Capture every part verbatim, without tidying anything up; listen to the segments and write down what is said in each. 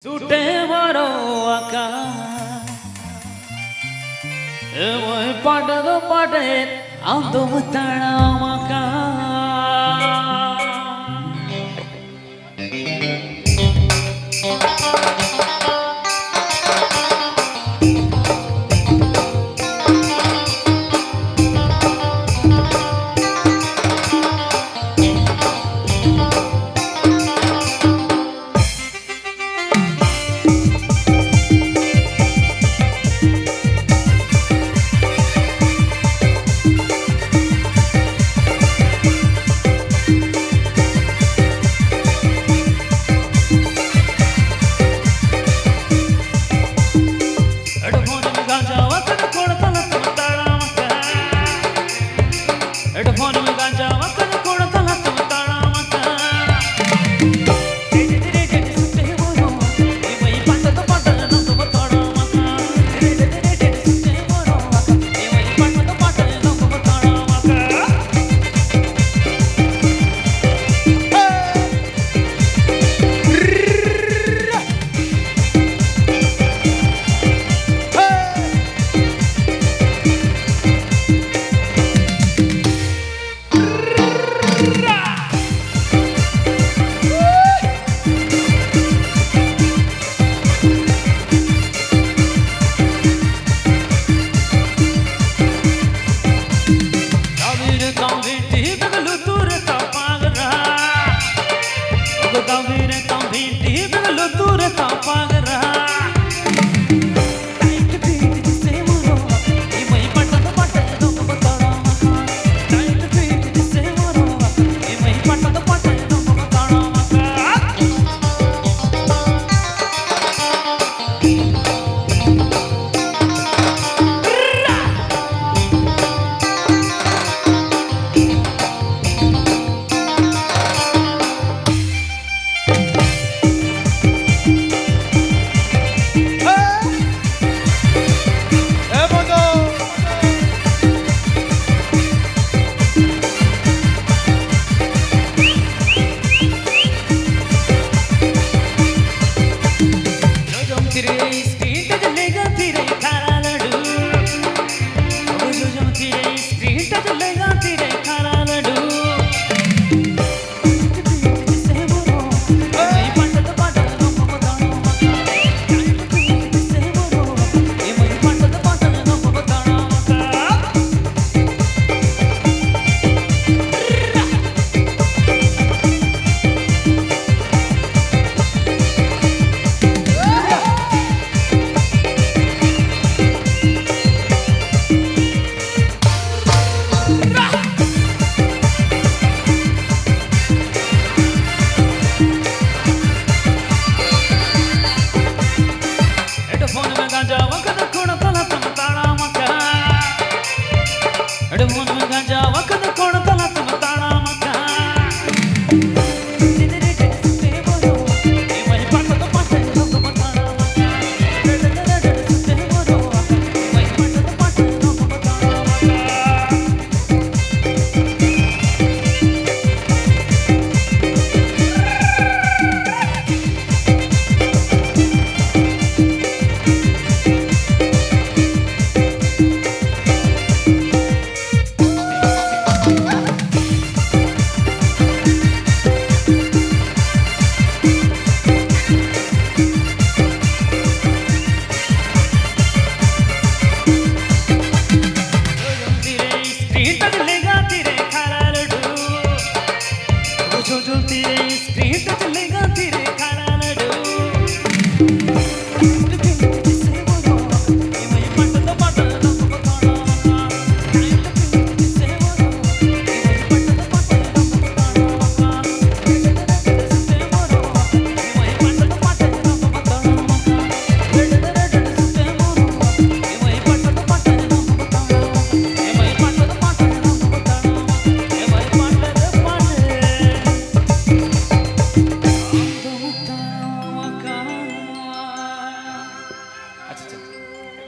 ᱥᱩᱴᱮ ᱵᱟᱨᱚ ᱟᱠᱟᱱ᱾ ᱮ ᱢᱟᱹᱭ ᱯᱟᱴ ᱫᱚ ᱯᱟᱴᱮᱫ ᱟᱢ ᱫᱚᱢ ᱛᱟᱲᱟᱢ ᱟᱠᱟᱱ᱾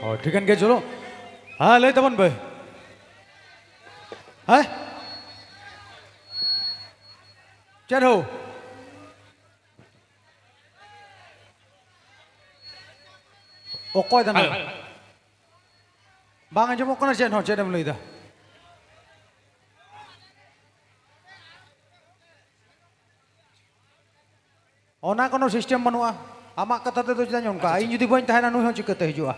ᱚ, ᱴᱷᱤᱠᱟᱹᱱ ᱜᱮ, ᱪᱚᱞᱚ᱾ ᱦᱮᱸ, ᱞᱟᱹᱭ ᱛᱟᱵᱚᱱ ᱵᱮ᱾ ᱦᱮᱸ? ᱪᱮᱫ ᱦᱳ? ᱚᱠᱚᱭ ᱫᱚ ᱱᱟᱦᱟᱜ? ᱦᱮᱞᱳ᱾ ᱵᱟᱝ ᱟᱸᱡᱚᱢᱚᱜ ᱠᱟᱱᱟ ᱪᱮᱫ ᱦᱚᱸ, ᱪᱮᱫ ᱮᱢ ᱞᱟᱹᱭᱫᱟ? ᱚᱱᱟ ᱠᱳᱱᱳ system ᱵᱟᱹᱱᱩᱜᱼᱟ᱾ ᱟᱢᱟᱜ ᱠᱟᱛᱷᱟ ᱛᱮᱫᱚ ᱪᱮᱫᱟᱜ ᱚᱱᱠᱟ? ᱟᱪᱪᱷᱟ, ᱤᱧ ᱡᱩᱫᱤ ᱵᱟᱹᱧ ᱛᱟᱦᱮᱱᱟ, ᱱᱩᱭ ᱦᱚᱸ ᱪᱤᱠᱟᱹᱛᱮ ᱦᱤᱡᱩᱜᱼᱟ?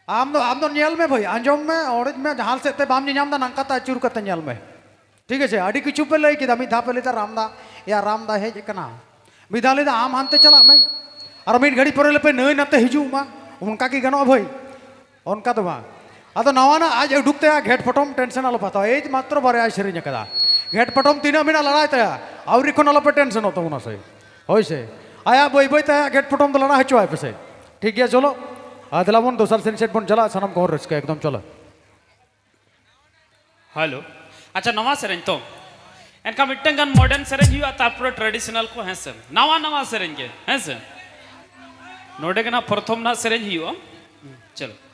ᱟᱢ ᱫᱚ, ᱟᱢ ᱫᱚ ᱧᱮᱞ ᱢᱮ ᱵᱷᱟᱹᱭ, ᱟᱸᱡᱚᱢ ᱢᱮ, ᱚᱲᱮᱡ ᱢᱮ, ᱡᱟᱦᱟᱸ ᱥᱮᱫ ᱛᱮ ᱵᱟᱢ ᱧᱮᱧᱟᱢ ᱫᱟ, ᱱᱟᱝᱠᱟ ᱛᱮ ᱟᱹᱪᱩᱨ ᱠᱟᱛᱮ ᱧᱮᱞ ᱢᱮ᱾ ᱴᱷᱤᱠ ᱟᱪᱷᱮ, ᱟᱹᱰᱤ ᱠᱤᱪᱷᱩ ᱯᱮ ᱞᱟᱹᱭ ᱠᱮᱫᱟ, ᱢᱤᱫ ᱫᱷᱟᱣ ᱯᱮ ᱞᱟᱹᱭ ᱫᱟ ᱨᱟᱢᱫᱟ, ᱮᱭᱟ ᱨᱟᱢᱫᱟ ᱦᱮᱡ ᱟᱠᱟᱱᱟ, ᱢᱤᱫ ᱫᱷᱟᱣ ᱞᱟᱹᱭ ᱫᱟ ᱟᱢ ᱦᱟᱱᱛᱮ ᱪᱟᱞᱟᱜ ᱢᱮ, ᱟᱨ ᱢᱤᱫ ᱜᱷᱟᱹᱲᱤ ᱯᱚᱨᱮ ᱞᱟᱹᱭ ᱯᱮ ᱱᱟᱹᱭ ᱱᱟᱛᱮ ᱦᱤᱡᱩᱜ ᱢᱟ, ᱚᱱᱠᱟ ᱠᱤ ᱜᱟᱱᱚᱜᱼᱟ ᱵᱷᱟᱹᱭ? ᱚᱱᱠᱟ ᱫᱚ ᱵᱟᱝ᱾ ᱟᱫᱚ ᱱᱟᱣᱟᱱᱟᱜ ᱟᱡ ᱩᱰᱩᱠ ᱛᱟᱭᱟ ᱜᱷᱮᱴ ᱯᱚᱴᱚᱢ, tension ᱟᱞᱚᱯᱮ ᱦᱟᱛᱟᱣᱟ, ᱮᱭ ᱢᱟᱛᱨᱚ ᱵᱟᱨᱭᱟᱭ ᱥᱮᱨᱮᱧ ᱟᱠᱟᱫᱟ᱾ ᱜᱷᱮᱴ ᱯᱚᱴᱚᱢ ᱛᱤᱱᱟᱹᱜ ᱢᱮᱱᱟᱜ ᱞᱟᱲᱟᱭ ᱛᱟᱭᱟ, ᱟᱹᱣᱨᱤ ᱠᱷᱚᱱ ᱟᱞᱚᱯᱮ tensionᱚᱜ ᱛᱟᱵᱚᱱᱟ ᱥᱮ᱾ ᱦᱳᱭ ᱥᱮ, ᱟᱭᱟᱜ ᱵᱟᱹᱭ ᱵᱟᱹᱭ ᱛᱮ ᱟᱭᱟᱜ ᱜᱷᱮᱴ ᱯᱚᱴᱚᱢ ᱫᱚ ᱞᱟᱲᱟ ᱦᱚᱪᱚᱣᱟᱭ ᱯᱮᱥᱮ᱾ ᱴᱷᱤᱠ ᱜᱮᱭᱟ, ᱪᱚᱞᱚ᱾ ᱟᱨ ᱫᱮᱞᱟ ᱵᱚᱱ ᱫᱚᱥᱟᱨ ᱥᱮᱨᱮᱧ ᱥᱮᱫ ᱵᱚᱱ ᱪᱟᱞᱟᱜᱼᱟ, ᱥᱟᱱᱟᱢ ᱠᱚᱵᱚᱱ ᱨᱟᱹᱥᱠᱟᱹᱭᱟ, ᱮᱠᱫᱚᱢ ᱪᱚᱞᱚ᱾ ᱦᱮᱞᱳ᱾ ᱟᱪᱪᱷᱟ, ᱱᱟᱣᱟ ᱥᱮᱨᱮᱧ ᱛᱚ? ᱮᱱᱠᱷᱟᱱ ᱢᱤᱫᱴᱟᱝ ᱜᱟᱱ modern ᱥᱮᱨᱮᱧ ᱦᱩᱭᱩᱜᱼᱟ, ᱛᱟᱨᱯᱚᱨᱮ traditional ᱠᱚ, ᱦᱮᱸ ᱥᱮ? ᱱᱟᱣᱟ ᱱᱟᱣᱟ ᱥᱮᱨᱮᱧ ᱜᱮ, ᱦᱮᱸ ᱥᱮ? ᱱᱚᱰᱮ ᱜᱮ ᱱᱟᱜ ᱯᱨᱚᱛᱷᱚᱢ ᱱᱟᱜ ᱥᱮᱨᱮᱧ ᱦᱩᱭᱩᱜᱼᱟ᱾ ᱪᱚᱞᱚ᱾